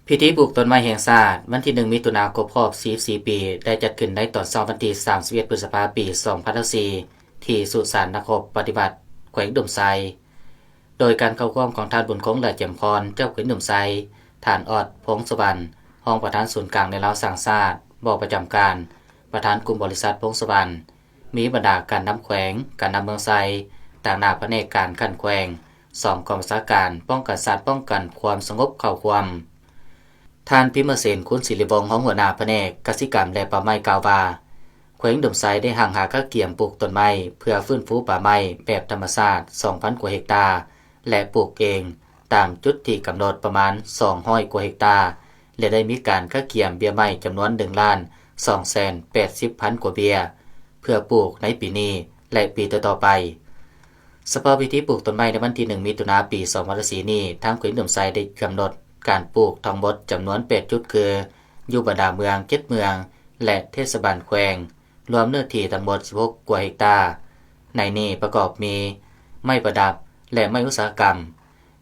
ພິທີປູກຕົ້ນໄມ້ແຫ່ງຊາດ ວັນທີໜຶ່ງ ມິຖຸນາ ຄົບຮອບສີ່ສິບສີ່ປີ ໄດ້ຈັດຂຶ້ນໃນຕອນເຊົ້າວັນທີສາມສິບເອັດ ພຶດສະພາ ປີສອງພັນຊາວສີ່ ທີ່ສຸສານນັກຮົບປະຕິວັດ ແຂວງອຸດົມໄຊ ໂດຍການເຂົ້າຮ່ວມຂອງທ່ານ ບຸນຄົງ ຫຼ້າຈຽມພອນ ເຈົ້າແຂວງອຸດົມໄຊ, ທ່ານ ອອດ ພົງສະຫວັນ ຮອງປະທານສູນກາງແນວລາວສ້າງຊາດ ບໍ່ປະຈຳການ ປະທານກຸ່ມບໍລິສັດ ພົງສະຫວັນ, ມີບັນດາການນຳແຂວງ, ການນຳເມືອງໄຊ, ຕາງໜ້າພະແນກການຂັ້ນແຂວງ, ສອງກອງບັນຊາການປ້ອງກັນຊາດ, ປ້ອງກັນຄວາມສະຫງົບເຂົ້າຮ່ວມ. ທ່ານ ພິມມະເສນ ຄູນສິລິວົງ ຮອງຫົວໜ້າພະແນກກະສິກຳ ແລະ ປ່າໄມ້ ກ່າວວ່າ ແຂວງອຸດົມໄຊໄດ້ຮັ່ງຫາກະກຽມປູກຕົ້ນໄມ້ ເພື່ອຟື້ນຟູປ່າໄມ້ແບບທຳມະຊາດສອງພັນກວ່າເຮັກຕາ ແລະ ປູກເອງຕາມຈຸດທີ່ກຳນົດປະມານສອງຮ້ອຍກວ່າເຮັກຕາ ແລະ ໄດ້ມີການກະກຽມເບ້ຍໄມ້ຈຳນວນໜຶ່ງລ້ານສອງແສນແປດສິບພັນກວ່າເບ້ຍ ເພື່ອປູກໃນປີນີ້ ແລະ ປີຕໍ່ໆໄປ. ສະເພາະພິທີປູກຕົ້ນໄມ້ໃນວັນທີໜຶ່ງ ມິຖຸນາ ປີສອງພັນຊາວສີ່ນີ້ ທາງແຂວງອຸດົມໄຊໄດ້ກຳນົດການປູກທັງໝົດຈຳນວນແປດຈຸດ ຄື ຢູ່ບັນດາເມືອງເຈັດເມືອງ ແລະ ເທດສະບານແຂວງ ລວມເນື້ອທີ່ທັງໝົດສິບຫົກກວ່າເຮັກຕາ. ໃນນີ້ປະກອບມີ ໄມ້ປະດັບ ແລະ ໄມ້ອຸດສາຫະກຳ.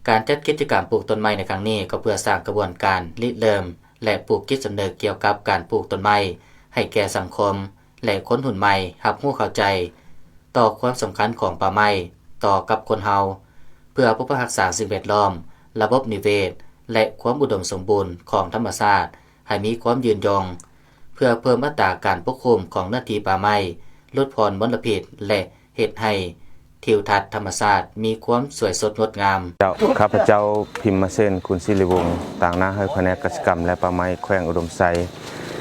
ການຈັດກິດຈະກຳປູກຕົ້ນໄມ້ໃນຄັ້ງນີ້ ກໍເພື່ອສ້າງຂະບວນການລິເລີ່ມ ແລະ ປູກຈິດສຳນຶກກ່ຽວກັບການປູກຕົ້ນໄມ້ໃຫ້ແກ່ສັງຄົມ ແລະ ຄົນຮຸ່ນໃໝ່ຮັບຮູ້ເຂົ້າໃຈຕໍ່ຄວາມສຳຄັນຂອງປ່າໄມ້ຕໍ່ກັບຄົນເຮົາ ເພື່ອປົກປັກຮັກສາສິ່ງແວດລ້ອມ, ລະບົບນິເວດ ແລະ ຄວາມອຸດົມສົມບູນຂອງທຳມະຊາດໃຫ້ມີຄວາມຍືນຍົງ, ເພື່ອເພີ່ມອັດຕາການປົກຄຸມຂອງເນື້ອທີ່ປ່າໄມ້, ຫຼຸດຜ່ອນມົນລະພິດ ແລະ ເຮັດໃຫ້ທິວທັດທຳມະຊາດມີຄວາມສວຍສົດງົດງາມ. ເຈົ້າ, ຂ້າພະເຈົ້າ ພິມມະເສນ ຄູນສິລິວົງ, ຕາງໜ້າໃຫ້ພະແນກກະສິກຳ ແລະ ປ່າໄມ້ ແຂວງອຸດົມໄຊ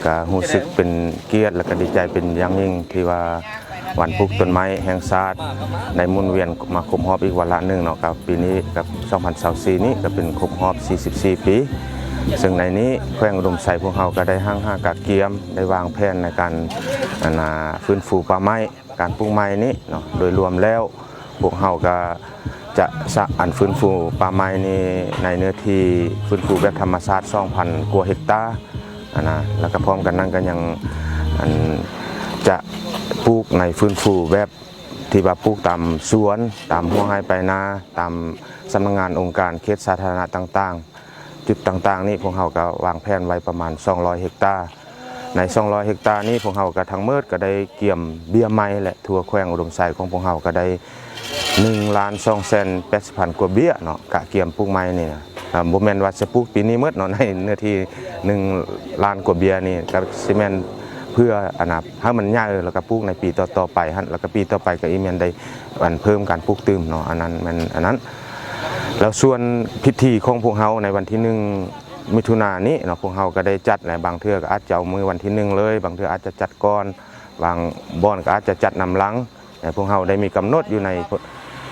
ກະຮູ້ສຶກເປັນກຽດ ແລະ ກະດີໃຈເປັນຢ່າງຍິ່ງ ທີ່ວ່າວັນປູກຕົ້ນໄມ້ແຫ່ງຊາດໄດ້ໝູນວຽນມາຄົບຮອບອີກວາລະໜຶ່ງເນາະ, ກັບປີນີ້ ກັບສອງພັນຊາວສີ່ນີ້ ກະເປັນຄົບຮອບສີ່ສິບສີ່ປີ. ເຊິ່ງໃນນີ້ແຂວງອຸດົມໄຊພວກເຮົາກະໄດ້ຮັ່ງຫາກະກຽມ ໄດ້ວາງແຜນໃນການ ອັນນ່າ ຟື້ນຟູປ່າໄມ້ ການປູກໄມ້ນີ້ເນາະ, ໂດຍລວມແລ້ວພວກເຮົາກະຈະສະ ອັນຟື້ນຟູປ່າໄມ້ນີ້ໃນເນື້ອທີ່ຟື້ນຟູແບບທຳມະຊາດສອງພັນກວ່າເຮັກຕາ ອັນນະ ແລ້ວກະພ້ອມກັນນັ້ນກະຍັງ ອັນ ຈະປູກໃນຟື້ນຟູແບບທີ່ວ່າປູກຕາມສວນ, ຕາມຮົ້ວໄຮ່ໄປນາ, ຕາມສຳນັກງານອົງການເຂດສາທາລະນະຕ່າງໆ. ຈຸດຕ່າງໆນີ້ພວກເຮົາກະວາງແຜນໄວ້ປະມານສອງຮ້ອຍເຮັກຕາ. ໃນສອງຮ້ອຍເຮັກຕານີ້ ພວກເຮົາກະທັງໝົດກະໄດ້ກຽມເບ້ຍໄມ້ ແລະ ທົ່ວແຂວງອຸດົມໄຊຂອງພວກເຮົາກະໄດ້ໜຶ່ງລ້ານສອງແສນແປດສິບພັນກວ່າເບ້ຍເນາະ, ກະກຽມປູກໄມ້ນີ້ນະ. ອາ ບໍ່ແມ່ນວ່າຈະປູກປີນີ້ໝົດເນາະ, ໃນເນື້ອທີ່ໜຶ່ງລ້ານກວ່າເບ້ຍນີ້ ກະຊິແມ່ນເພື່ອ ອັນນະ ໃຫ້ມັນໃຫຍ່ ແລ້ວກະປູກໃນປີຕໍ່ໆໄປຫັ້ນ, ແລ້ວກະປີຕໍ່ໄປກະອີກແມ່ນໄດ້ ອັນເພີ່ມການປູກຕື່ມເນາະ, ອັນນັ້ນແມ່ນອັນນັ້ນ. ແລ້ວສ່ວນພິທີຂອງພວກເຮົາໃນວັນທີໜຶ່ງ ມິຖຸນານີ້ເນາະ, ພວກເຮົາກະໄດ້ຈັດແຫຼະ, ບາງເທື່ອກະອາດຈະເອົາມື້ວັນທີໜຶ່ງເລີຍ, ບາງເທື່ອອາດຈະຈັດກ່ອນ, ບາງບ່ອນກະອາດຈະຈັດນຳຫຼັງ. ແຕ່ພວກເຮົາໄດ້ມີກຳນົດຢູ່ໃນ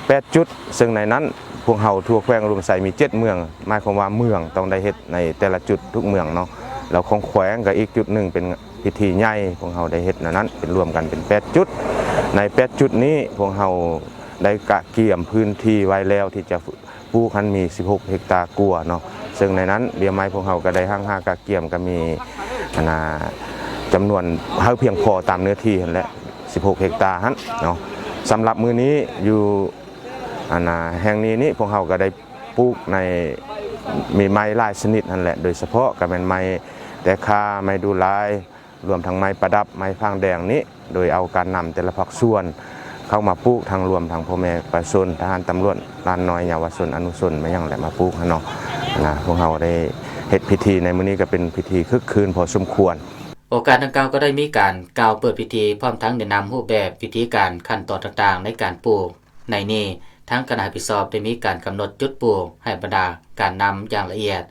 ແປດຈຸດ, ເຊິ່ງໃນນັ້ນພວກເຮົາທົ່ວແຂວງອຸດົມໄຊມີເຈັດເມືອງ, ໝາຍຄວາມວ່າເມືອງຕ້ອງໄດ້ເຮັດໃນແຕ່ລະຈຸດທຸກເມືອງເນາະ, ແລ້ວຂອງແຂວງກະອີກຈຸດໜຶ່ງເປັນ ພິທີໃຫຍ່ ພວກເຮົາໄດ້ເຮັດແນວນັ້ນ ເປັນລວມກັນເປັນແປດຈຸດ. ໃນແປດຈຸດນີ້ ພວກເຮົາໄດ້ກະກຽມພື້ນທີ່ໄວ້ແລ້ວ ທີ່ຈະປູກຫັ້ນມີສິບຫົກເຮັກຕາກວ່າເນາະ, ເຊິ່ງໃນນັ້ນເບ້ຍໄມ້ພວກເຮົາກະໄດ້ຮັ່ງຫາກະກຽມ ກະມີ ອັນນະ ຈຳນວນໃຫ້ພຽງພໍຕາມເນື້ອທີ່ຫັ້ນແຫຼະ ສິບຫົກເຮັກຕາຫັ້ນເນາະ. ສຳລັບມື້ນີ້ຢູ່ ອັນນະ ແຫ່ງນີ້ນີ້ ພວກເຮົາກະໄດ້ ປູກໃນ ມີໄມ້ຫຼາຍຊະນິດຫັ້ນແຫຼະ, ໂດຍສະເພາະກະແມ່ນໄມ້ແຕກຂ້າ, ໄມ້ດູ່ລາຍ, ລວມທັງໄມ້ປະດັບ, ໄມ້ຜາງແດງນີ້ ໂດຍເອົາການນຳແຕ່ລະພາກສ່ວນເຂົ້າມາປູກ, ທັງລວມທັງພໍ່ແມ່ປະຊາຊົນ, ທະຫານ, ຕຳຫຼວດ, ຫຼານນ້ອຍ, ເຍົາວະຊົນ, ອະນຸຊົນ ມາຫຍັງແຫຼະ ມາປູກຫັ້ນເນາະ. ນະ ພວກເຮົາໄດ້ເຮັດພິທີໃນມື້ນີ້ກະເປັນພິທີຄຶກຄື້ນພໍສົມຄວນ. ໂອກາດດັ່ງກ່າວກໍໄດ້ມີການກ່າວເປີດພິທີ ພ້ອມທັງແນະນຳຮູບແບບ, ວິທີການ, ຂັ້ນຕອນຕ່າງໆໃນການປູກ. ໃນນີ້ ທາງຄະນະຮັບຜິດຊອບໄດ້ມີການກຳນົດຈຸດປູກໃຫ້ບັນດາການນຳຢ່າງລະອຽດ.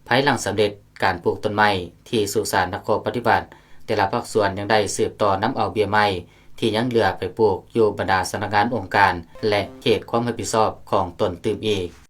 ພາຍຫຼັງສຳເລັດການປູກຕົ້ນໄມ້ທີ່ສຸສານນັກໂທດປະຕິບັດ, ແຕ່ລະພາກສ່ວນຍັງໄດ້ສືບຕໍ່ນຳເອົາເບ້ຍໄມ້ທີ່ຍັງເຫຼືອໄປປູກຢູ່ບັນດາສຳນັກງານ, ອົງການ ແລະ ເຂດຄວາມຮັບຜິດຊອບຂອງຕົນຕື່ມອີກ.